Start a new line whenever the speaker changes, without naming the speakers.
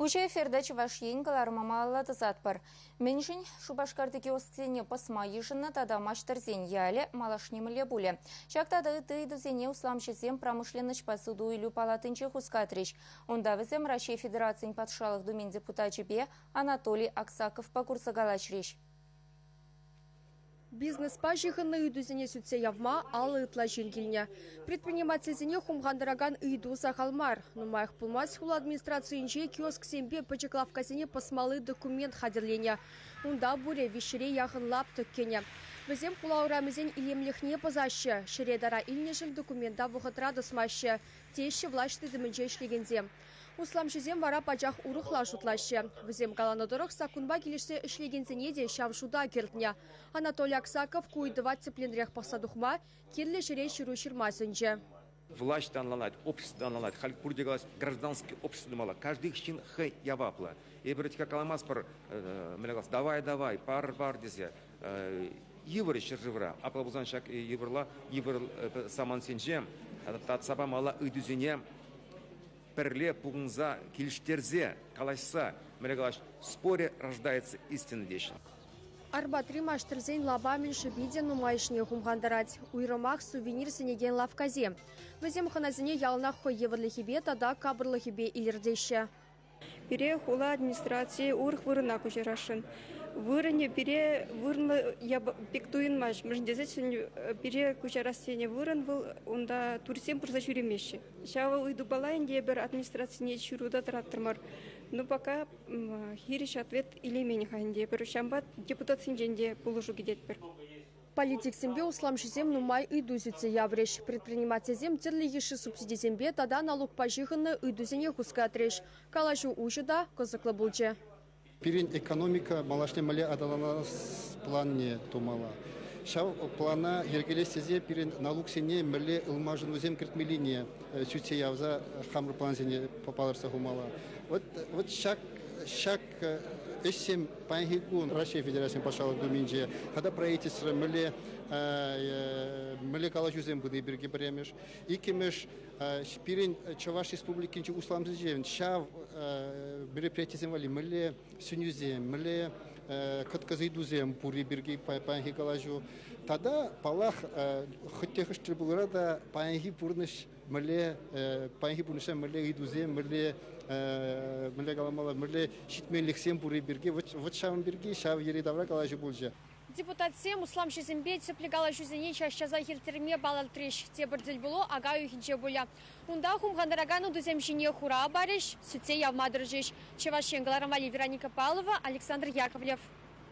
Уҫӑ эфирта Чӑваш Ен кӑларӑма малалла тӑсатпӑр. Мӗншӗн Шупашкарти киосксене пӑсма йышӑннӑ тата маҫтӑрсен ялӗ малашне мӗнле пулӗ? Ҫак тата ытти ыйтусене усламҫӑсем промышленноҫпа суту-илӳ палатинче хускатрӗҫ. Унта вӗсем Раҫҫей Федерацийӗн Патшалӑх Думин депутачӗпе Анатолий Аксаковпа курса калаҫрӗҫ.
Бизнеспа ҫыхӑннӑ ыйтусене сӳтсе явма 50 ытла ҫын килнӗ. Предпринимательсене хумхантаракан ыйту сахал мар. Нумаях пулмасть хула администрацийӗнче киосксемпе пӗчӗк лавккасене пӑсмалли документ хатӗрленӗ. Унта пурӗ 300-е яхӑн лаптӑк кӗнӗ. Вӗсем хула урамӗсен илемлӗхне пӑсаҫҫӗ, ҫӗре тара илнӗшӗн документа вӑхӑтра тӑсмаҫҫӗ, теҫҫӗ влаҫ тытӑмӗнче ӗҫлекенсем. Усламҫӑсем вара пачах урӑхла шутлаҫҫӗ. Вӗсем каланӑ тӑрӑх, саккунпа килӗшсе ӗҫлекенсене те ҫав шута кӗртнӗ. Анатолий Аксаков ку ыйтӑва тӗплӗнрех пӑхса тухма, кирлӗ ҫӗре ҫыру ҫырма сӗнчӗ.
Влаҫ та ӑнланать, общество та ӑнланать. Халь пурте калаҫ, гражданский общество тумалла. Каждый ҫын хӑй яваплӑ. Эпир вӗт-ха каламастпӑр, мӗнле калас, давай-давай, пар-пар тесе. Йывӑр ҫӗршывра. Апла пулсан ҫак йывӑрла, йывӑр самантсенче татса памалла ыйтусене пӗрле пухӑнса, килӗштерсе, калаҫса, мӗнле калаҫ, в споре рождается истина теҫҫӗ.
Арбатри маҫтӑрсен лапамӗн шӑпи те нумайӑшне хумхантарать. Уйрӑмах сувенир сӗнекен лавккасем. Вӗсем хӑнасене яланах хӑй евӗрлӗхӗпе тата капӑрлӑхӗпе илӗртеҫҫӗ.
Пире хула администрацийӗ урӑх вырӑна куҫарасшӑн. Вырӑнӗ пире вырӑнлӑ пек туйӑнмасть, мӗншӗн тесен пире куҫарас тенӗ вырӑн вӑл унта туристсем пырса ҫӳремеҫҫӗ. Ҫав ыйтупала ӗнтӗ эпир администрацине ҫыру та тӑраттӑмӑр. Но пока хирӗҫ ответ илеймен-ха ӗнтӗ эпир. Ҫавӑнпа депутатсенчен те пулӑшу кӗтетпӗр.
Политиксемпе усламҫӑсем нумай ыйту сӳтсе яврӗҫ. Предпринимательсем тӗрлӗ йышши субсидисемпе тата налукпа ҫыхӑннӑ ыйтусене хускатрӗҫ. Калаҫу уҫӑ та кӑсӑклӑ пулчӗ.
Пирӗн экономика малашне мӗнле аталанас планне тумалла. Ҫав плана йӗркелес тесе пирӗн налуксене мӗнле ылмашӑнусем кӗртмеллине сӳтсе явса хамӑр плансене палӑртса хумалла. Вот, вот ҫак, ҫак ӗҫсем паянхи кун Раҫҫей Федерацийӗн Патшалӑх Думинче тата правительство мӗнле мӗнле калаҫусем пыни пирки пӗрремӗш. Иккӗмӗш, пирӗн Чӑваш Республикинчи усламсенчен ҫав мероприятисем валли мӗнле сӗнӳсем, мӗнле кӑткӑс ыйтусем пурри пирки паянхи калаҫу. Тата, паллах, хӑть те хӑш тӗлпулура та паянхи пурнӑҫ мӗнле паянхи пурнӑҫра мӗнле ыйтусем, мӗнле мӗнле каламалла, мӗнле ҫитменлӗхсем пурри пирки вӑт ҫавӑн пирки ҫав йӗри-тавра калаҫу пулчӗ.
Депутатсем усламҫӑсемпе тӗплӗ калаҫусене час-часах ирттерме палӑртрӗҫ. Тепӗр тӗлпулу ака уйӑхӗнче пулӗ. Унта хумхантаракан ыйтусем ҫине хурав парӗҫ, сӳтсе явма тӑрӑшӗҫ. Чӑваш Ен кӑларӑм валли Вероника Павлова, Александр Яковлев.